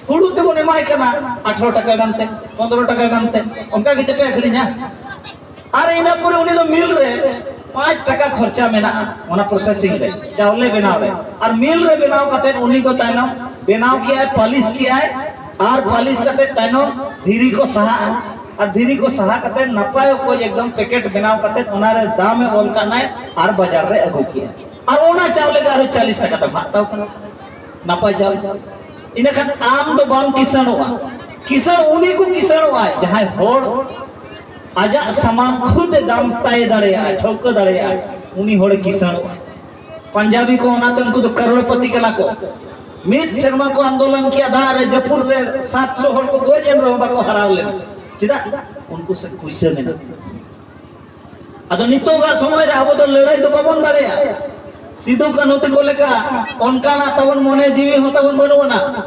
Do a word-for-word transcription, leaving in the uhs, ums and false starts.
ᱦᱩᱲᱩ ᱛᱮᱵᱚᱱ ᱮᱢᱟᱭ ᱠᱟᱱᱟ ᱟᱴᱷᱨᱚ ᱴᱟᱠᱟ ᱜᱟᱱᱛᱮ, ᱯᱚᱱᱫᱽᱨᱚ ᱴᱟᱠᱟ ᱜᱟᱱᱛᱮ, ᱚᱱᱠᱟ ᱜᱮ ᱪᱮᱯᱮ ᱟᱹᱠᱷᱨᱤᱧᱟ᱾ ᱟᱨ ᱤᱱᱟᱹ ᱯᱚᱨᱮ ᱩᱱᱤ ᱫᱚ ᱢᱤᱞ ᱨᱮ ᱯᱟᱸᱪ ᱴᱟᱠᱟ ᱠᱷᱚᱨᱪᱟ ᱢᱮᱱᱟᱜᱼᱟ ᱚᱱᱟ ᱯᱨᱚᱥᱮᱥᱤᱝ ᱨᱮ, ᱪᱟᱣᱞᱮ ᱵᱮᱱᱟᱣ ᱨᱮ᱾ ᱟᱨ ᱢᱤᱞ ᱨᱮ ᱵᱮᱱᱟᱣ ᱠᱟᱛᱮ ᱩᱱᱤ ᱫᱚ ᱛᱟᱭᱱᱚᱢ ᱵᱮᱱᱟᱣ ᱠᱮᱜᱼᱟᱭ, ᱯᱟᱹᱞᱤᱥ ᱠᱮᱜᱼᱟᱭ, ᱟᱨ ᱯᱟᱹᱞᱤᱥ ᱠᱟᱛᱮ ᱛᱟᱭᱱᱚᱢ ᱫᱷᱤᱨᱤ ᱠᱚ ᱥᱟᱦᱟᱜᱼᱟ᱾ ᱟᱨ ᱫᱷᱤᱨᱤ ᱠᱚ ᱥᱟᱦᱟ ᱠᱟᱛᱮ ᱱᱟᱯᱟᱭ ᱚᱠᱚᱡ ᱮᱠᱫᱚᱢ ᱯᱮᱠᱮᱴ ᱵᱮᱱᱟᱣ ᱠᱟᱛᱮ ᱚᱱᱟ ᱨᱮ ᱫᱟᱢ ᱮ ᱚᱞ ᱠᱟᱜ ᱱᱟᱭ ᱟᱨ ᱵᱟᱡᱟᱨ ᱨᱮ ᱟᱹᱜᱩ ᱠᱮᱜᱼᱟᱭ᱾ ᱟᱨ ᱚᱱᱟ ᱪᱟᱣᱞᱮ ᱜᱮ ᱟᱨᱦᱚᱸ ᱪᱟᱞᱤᱥ ᱴᱟᱠᱟ ᱫᱟᱢ ᱦᱟᱛᱟᱣ ᱠᱟᱱᱟ, ᱱᱟᱯᱟᱭ ᱪᱟᱣᱞᱮ᱾ ᱤᱱᱟᱹᱠᱷᱟᱱ ᱟᱢ ᱫᱚ ᱵᱟᱢ ᱠᱤᱥᱟᱹᱬᱚᱜᱼᱟ, ᱠᱤᱥᱟᱹᱬ ᱩᱱᱤ ᱠᱚ ᱠᱤᱥᱟᱹᱬᱚᱜᱼᱟ ᱡᱟᱦᱟᱸᱭ ᱦᱚᱲ ᱟᱡᱟᱜ ᱥᱟᱢᱟᱱ ᱠᱷᱩᱫ ᱮ ᱫᱟᱢ ᱛᱟᱭ ᱫᱟᱲᱮᱭᱟᱜᱼᱟ, ᱴᱷᱟᱹᱣᱠᱟᱹ ᱫᱟᱲᱮᱭᱟᱜᱼᱟ, ᱩᱱᱤ ᱦᱚᱲᱮ ᱠᱤᱥᱟᱹᱬᱚᱜᱼᱟ᱾ ᱯᱟᱧᱡᱟᱵᱤ ᱠᱚ ᱚᱱᱟᱛᱮ ᱩᱱᱠᱩ ᱫᱚ ᱠᱟᱨᱳᱲᱯᱚᱛᱤ ᱠᱟᱱᱟ ᱠᱚ᱾ ᱢᱤᱫ ᱥᱮᱨᱢᱟ ᱠᱚ ᱟᱱᱫᱳᱞᱚᱱ ᱠᱮᱜᱼᱟ, ᱫᱟᱜ ᱨᱮ ᱡᱟᱹᱯᱩᱫ ᱨᱮ ᱥᱟᱛᱥᱚ ᱦᱚᱲ ᱠᱚ ᱜᱚᱡ ᱮᱱ ᱨᱮᱦᱚᱸ ᱵᱟᱠᱚ ᱦᱟᱨᱟᱣ ᱞᱮᱱᱟ᱾ ᱪᱮᱫᱟᱜ? ᱩᱱᱠᱩ ᱥᱮᱫ ᱯᱩᱭᱥᱟᱹ ᱢᱮᱱᱟᱜᱼᱟ᱾ ᱟᱫᱚ ᱱᱤᱛᱚᱜᱟᱜ ᱥᱚᱢᱚᱭ ᱨᱮ ᱟᱵᱚ ᱫᱚ ᱞᱟᱹᱲᱦᱟᱹᱭ ᱫᱚ ᱵᱟᱵᱚᱱ ᱫᱟᱲᱮᱭᱟᱜᱼᱟ᱾ ᱥᱤᱫᱩ ᱠᱟᱹᱱᱦᱩ ᱛᱟᱠᱚ ᱞᱮᱠᱟ ᱚᱱᱠᱟᱱᱟᱜ ᱛᱟᱵᱚᱱ ᱢᱚᱱᱮ ᱡᱤᱣᱤ ᱦᱚᱸ ᱛᱟᱵᱚᱱ ᱵᱟᱹᱱᱩᱜ ᱟᱱᱟ᱾